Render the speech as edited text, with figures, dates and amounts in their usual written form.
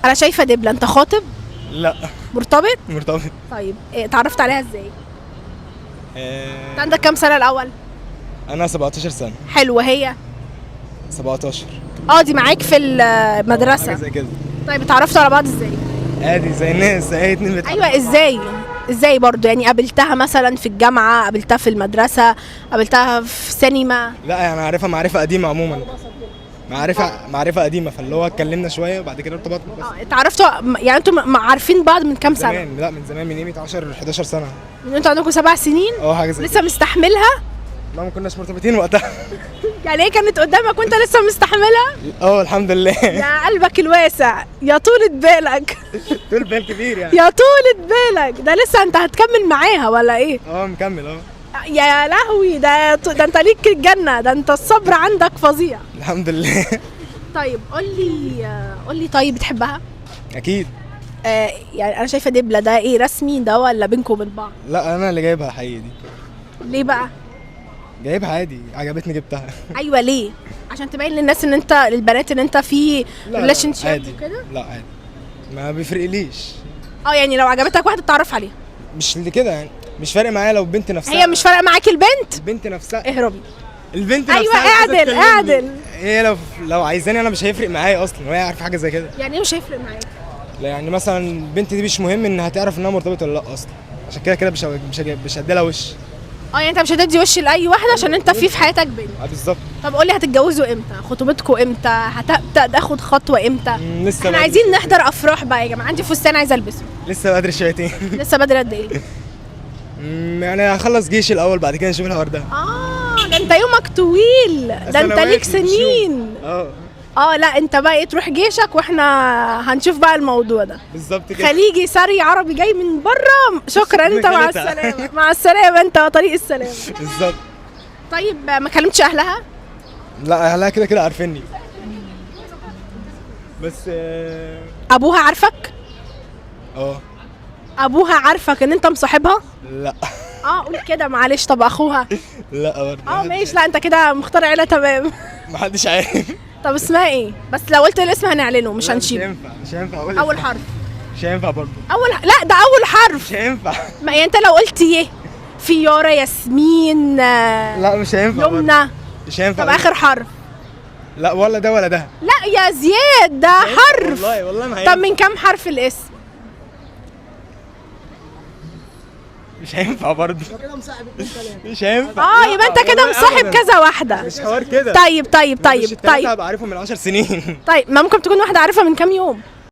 انا شايفه دبله، انت خاطب؟ لا. مرتبط؟ مرتبط. طيب إيه، اتعرفت عليها ازاي؟ انت عندك كام سنة الاول؟ انا 17 سنة. حلوة هي؟ 17. اه دي معاك في حاجة المدرسة. زي كده. طيب اتعرفتوا على بعض ازاي؟ عادي زي الناس، زي اي اتنين بيتعرفوا. ايوه ازاي؟ ازاي برضو يعني قابلتها مثلا في الجامعة، قابلتها في المدرسة، قابلتها في سينما؟ لا يعني عارفها معرفة قديمة عموما، معرفة قديمه، فاللي هو اتكلمنا شوية وبعد كده ارتبطنا بس. اه اتعرفتوا يعني انتوا عارفين بعض من كام سنة؟ زمان، لا من زمان، من قيمة 10 11 سنة. من انتوا عندكم 7 سنين؟ اه حاجة زي لسه كده. مستحملها؟ لا ما كناش مرتبطين وقتها. يعني هي كانت قدامك وانت لسه مستحملها؟ اه الحمد لله. يا قلبك الواسع، يا طولة بالك. طول بال كبير يعني. يا طولة بالك، ده لسه انت هتكمل معاها ولا ايه؟ اه مكمل اه. يا لهوي، ده انت ليك الجنة، ده انت الصبر عندك فظيع. الحمد لله. طيب قول لي، قول لي، طيب بتحبها؟ اكيد. آه يعني انا شايفه دبله، ده ايه رسمي ده ولا بينكم وبين بعض؟ لا انا اللي جايبها حقيقي دي. ليه بقى؟ جايبها عادي، عجبتني جبتها. ايوه ليه؟ عشان تبين للناس ان انت، للبنات ان انت في لا، relationship عادي. وكده؟ لا عادي، ما بيفرقليش. اه يعني لو عجبتك واحدة تتعرف عليها؟ مش اللي كده يعني، مش فارق معايا لو البنت نفسها. هي مش فارقه معاك البنت؟ البنت نفسها. اهربي. البنت أيوة، نفسها عايزة اعدل، تكلمني. اعدل. هي لو عايزاني انا مش هيفرق معايا اصلا، وهي عارفه حاجة زي كده. يعني ايه مش هيفرق معاك؟ لا يعني مثلا البنت دي مش مهم انها تعرف انها مرتبطة ولا لا اصلا، عشان كده كده مش هدي لها وش. اه يعني انت مش هتدي وش لاي واحدة عشان انت في حياتك بنت. اه بالظبط. طب قولي هتتجوزوا امتى؟ خطوبتكم امتى؟ هتبدا تاخد خطوة امتى؟ لسه احنا بدري. عايزين نحضر افراح بقى يا جماعة، عندي فستان عايزه البسه. لسه بدري شويتين. لسه بدري قد ايه؟ يعني هخلص جيش الاول بعد كده نشوف الحوار ده. اه ده انت يومك طويل، ده انت سنوات ليك مش يوم. سنين. اه. اه لا انت بقى ايه، تروح جيشك واحنا هنشوف بقى الموضوع ده. بالظبط كده. خليجي سري عربي جاي من بره، شكرا انت مع خالتها. السلامة، مع السلامة انت وطريق السلامة. بالظبط. طيب ما كلمتش اهلها؟ لا اهلها كده كده عارفيني بس ابوها عارفك؟ اه. ابوها عارفك ان انت مصاحبها؟ لا. اه قول كده معلش. طب اخوها؟ لا برضه. اه ماشي، لا انت كده مختار عيله تمام. محدش عارف. طب اسمها ايه؟ بس لو قلت الاسم هنعلنه مش لا، هنشيله. مش هينفع، مش هينفع اقول. اول حرف. مش هينفع برضه. اول، لا ده اول حرف. مش هينفع. ما يعني انت لو قلت يه في يارا ياسمين لا مش هينفع برضه. يمنى. مش هينفع طب أقول. اخر حرف. لا ولا ده ولا ده. لا يا زياد ده حرف. والله والله ما طب هينفع. من كام حرف الاسم؟ مش هينفع برضه. كده مصاحب اتنين تلاتة. مش هينفع. اه يبقى انت كده والله مصاحب أبداً. كذا واحدة. مش حوار كده. طيب طيب مش طيب التلاتة طيب هبقى عارفهم من 10 سنين. طيب ما ممكن تكون واحدة عارفها من كام يوم.